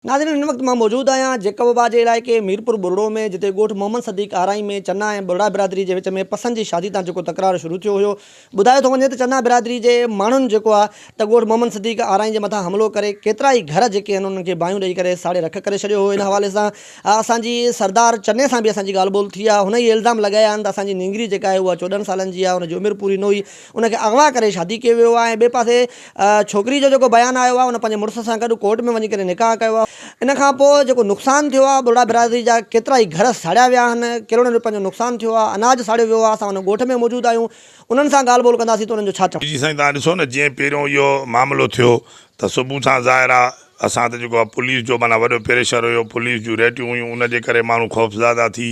ناظرين هن وقت مان موجود آهيان جيڪب آباد جي علائقي ميرپور ٻرڙو ۾ جتي ڳوٺ محمد صديق آرائين ۾ چنا ۽ ٻرڙا برادري جي وچ ۾ پسند جي شادي تان جيڪو تڪرار شروع ٿيو هيو ٻڌايو ٿو وڃي ته چنا برادري جي ماڻهن جيڪو آهي ته ڳوٺ محمد صديق آرائين جي مٿان حملو ڪري ڪيترائي گهر جيڪي آهن انهن کي باهيون ڏئي ڪري ساڙي رک ڪري ڇڏيو هو ان حوالي سان اسان جي سردار چني سان به اسان جي ڳالهه ٻولهه ٿي آهي هن اهي الزام لڳايا آهن ته اسان جي نينگري جيڪا آهي اها 14 سالن جي آهي ان جي عمر پوري نه هئي ان کي اغوا ڪري شادي ڪيو ويو آهي ۽ ٻئي پاسي ڇوڪري جو جيڪو بيان آيو آهي ان پنهنجي مڙس سان گڏ ڪورٽ ۾ وڃي ڪري نڪاح ڪيو آهي ان کان پوء جيڪو نقصان ٿيو آهي ٻرڙا برادري جا ڪيترائي گهر ساڙيا ويا آهن ڪروڙين روپين جو نقصان ٿيو آهي اناج ساڙيو ويو آهي اسان ان ڳوٺ ۾ موجود آهيون انهن سان ڳالهه ٻولهه ڪنداسين ته انهن جو ڇا چوڻ. جي سائين توهان ڏسو نه جئين پهريون اهو معاملو ٿيو ته صبح سان ظاهر آ اسان تي جيڪو آ پوليس جو معنيٰ وڏو پريشر هيو پوليس جون ريٽيون هيون ان جي ڪري ماڻهو خوفزاده ٿي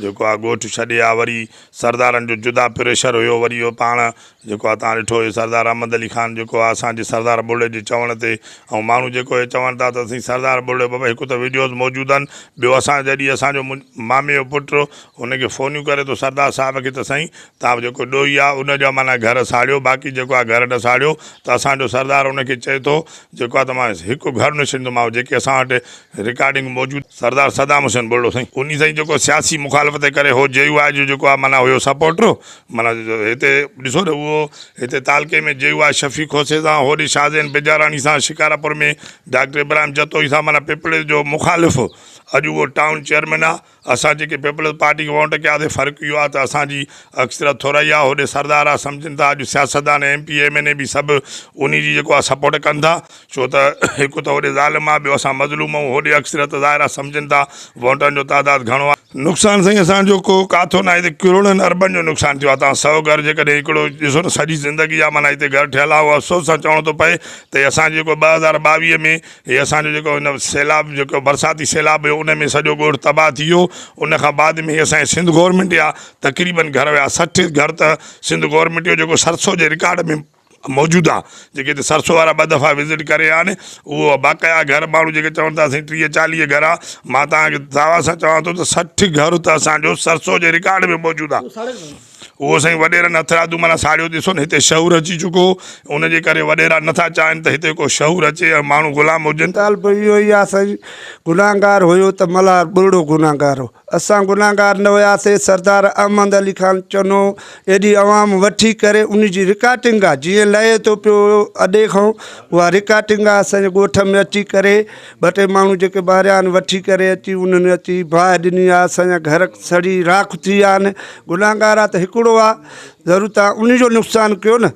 جيڪو آ ڳوٺ ڇڏي آ وري سردارن جو جدا پريشر هيو وري اهو پاڻ جيڪو آ توهان ڏٺو هي سردار احمد علي خان جيڪو آ اسان جي سردار ٻرڙي جي چوڻ تي ۽ ماڻهو جيڪو هي چون ٿا ته اسين سردار ٻرڙي بابا هڪ ته وڊيوز موجود آهن ٻيو اسان جڏهن اسان جو مامي جو پٽ هن کي فونيون ڪري ٿو سردار صاحب کي ته سائين توهان جيڪو ڏوهي آ ان جا معنيٰ گهر ساڙيو باقي جيڪو آ گهر نه ساڙيو ته اسان جو سردار ان کي چئي ٿو جيڪو آ ته مان هڪ گهر نه ڇڏيندومانو جيڪي اسان وٽ رڪارڊنگ موجود سردار صدام حسين ٻرڙو سائين انهي سائين جيڪو سياسي مخالفت ڪري هو جي يو آء جو جيڪو آ معنيٰ هيو سپورٽر معنيٰ هتي ڏسو نه اهو هتي تعلقي ۾ جي يو آء شفيق کوسي سان هوڏي شاهزين بجاراڻي سان شڪارپور ۾ ڊاڪٽر ابراهيم جتوئي سان معنيٰ پيپلز جو مخالف اڄ اهو ٽائون چيئرمين آ اسان جيڪي پيپلز پارٽي کي ووٽ ڪياسي فرق اهو آ ته اسان جي اڪثريت ٿورائي آ هوڏي سردار آ سمجهن ٿا اڄ سياستدان ايم پي ايم اين اي به سڀ انهي جي جيڪو آ سپورٽ ڪن ٿا ڇو ته هڪ ته هوڏي ظالم آ ٻيو اسان مظلوم آهيون هوڏي اڪثريت ظاهر آ سمجهن ٿا ووٽن جو تعداد گهڻو آ. نقصان سائين اسان جو ڪو ڪاٿو ناهي هتي ڪروڙن اربن جو نقصان ٿيو آ تان سئو گهر جيڪڏهن هڪڙو ڏسو نه سڄي زندگي جا معنيٰ هتي گهر ٺهيل آ اهو افسوس سان چوڻو ٿو پئي ته اسان جيڪو 2022 ۾ هي اسان جو جيڪو هن سيلاب جيڪو برساتي سيلاب هيو ان ۾ سڄو ڳوٺ تباهه ٿي ويو ان کان بعد ۾ اسان جي سنڌ گورنمينٽ جا تقريبن گهر ويا 60 گهر ته سنڌ گورنمينٽ جو جيڪو سرسو جي رڪارڊ ۾ موجود آ جيڪي هتي سرسو وارا ٻه دفعا وزٽ ڪري ويا آهن اهو باقاعده گهر ماڻهو جيڪي چون ٿا سائين 30 40 گهر آ مان توهان کي دعويٰ سان چوان ٿو ته 60 گهر ته اسان جو سرسو جي رڪارڊ ۾ موجود آ اهو سائين وڏيرن هٿرادو معنيٰ ساڙيو ڏسو نه هتي شعور اچي چڪو ان جي ڪري وڏيرا نٿا چاهين ته هتي ڪو شعور اچي ۽ ماڻهو غلام هجن. مطالبو اهو ئي آ سائين گنهگار هيو ته ملهار ٻرڙو گنهگار هو. اسان گنهگار نه هياسي، سردار احمد علي خان چنو ايڏي عوام وٺي ڪري ان جي رڪارڊنگ آ جيئن لهي ٿو پيو اڏي کان اها رڪارڊنگ آ اسان جي ڳوٺ ۾ اچي ڪري ٻه ٽي ماڻهو جيڪي ٻاهريان آهن وٺي ڪري اچي انهن اچي باهه ڏني آ اسان جا گهر سڙي راک ٿي ويا آهن گنهگار آ ته هڪڙو آ ضرور تان ان جو نقصان ڪيو نه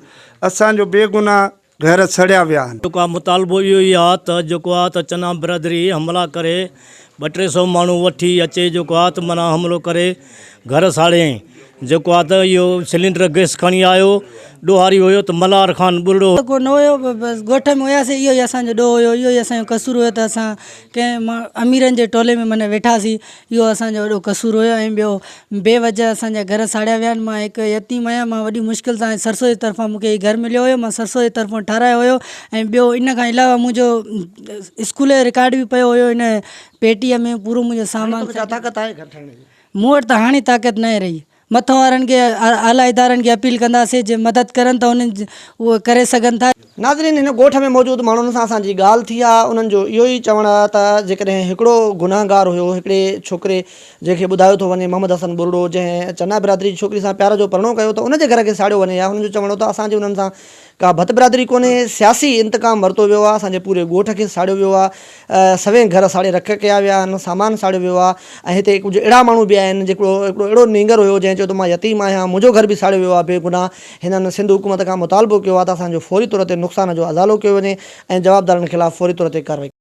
اسان جو بيگناهه گهر سڙيا ويا آهن. جيڪو آ مطالبو اهو ئي آ ته جيڪو آ ته چنا برادري حملا ڪري ٻه ٽي سو ماڻهو وٺي اچي جيڪو آ ته معنيٰ حملو ڪري گهر ساڙيائين جيڪو آ ته اهو سلينڊر گئس کڻي آيو ڏوهاري هيو ته ملهار خان ٻرڙو. ڪو نه هيو بس ڳوٺ ۾ هياسين اهو ئي اسان جو ڏوهه هيو اهو ئي اسان جو قصور هيو ته اسان ڪنهن اميرن جي ٽولي ۾ معنيٰ ويٺاسين اهو اسان جو وڏو قصور هيو ۽ ٻيو بي وجه اسان جا گهر ساڙيا ويا آهن مان هڪ يتيم آهيان مان وڏي مشڪل سان سرسو جي طرفان مون کي هي گهر مليو هيو مان سرسو جي طرفان ٺارايو هيو ۽ ٻيو ان کان علاوه منهنجو اسڪول جو رڪارڊ به پيو هيو ان پيٽيء ۾ پورو منهنجو سامان طاقت آهي گهر ٺاهڻ جي؟ مون وٽ ته هاڻي طاقت ناهي رهي مٿو وارن کي اعليٰ ادارن کي اپيل ڪنداسين جي مدد ڪرن ته انهن اهو ڪري سگهن ٿا. ناظرين هن ڳوٺ ۾ موجود ماڻهن سان اسان جي ڳالهه ٿي آ انهن جو اهو ئي چوڻ آ ته جيڪڏهن هڪڙو گنهگار هيو هڪڙي ڇوڪري جنهن کي ٻڌايو ٿو وڃي محمد حسن ٻرڙو جنهن چنا برادري جي ڇوڪري سان پيار جو پرڻو ڪيو ته ان جي گهر کي ساڙيو وڃي يا هنن جو چوڻ هو ته اسان جي انهن سان ڪا ڀت برادري ڪونهي، سياسي انتقام ورتو ويو آهي، اسان جي پوري ڳوٺ کي ساڙيو ويو آهي، سوين گهر ساڙي رک ڪيا ويا آهن، سامان ساڙيو ويو آهي ۽ هتي ڪجهه اهڙا ماڻهو به آهن جيڪو هڪڙو اهڙو نينگر هيو جنهن چيو ته مان يتيم آهيان منهنجو گهر به ساڙيو ويو آهي بيگناهه هنن سنڌ حڪومت کان مطالبو ڪيو آهي ته اسان جو فوري طور تي نقصان جو ازالو ڪيو وڃي ۽ جوابدارن خلاف فوري طور تي ڪارروائي.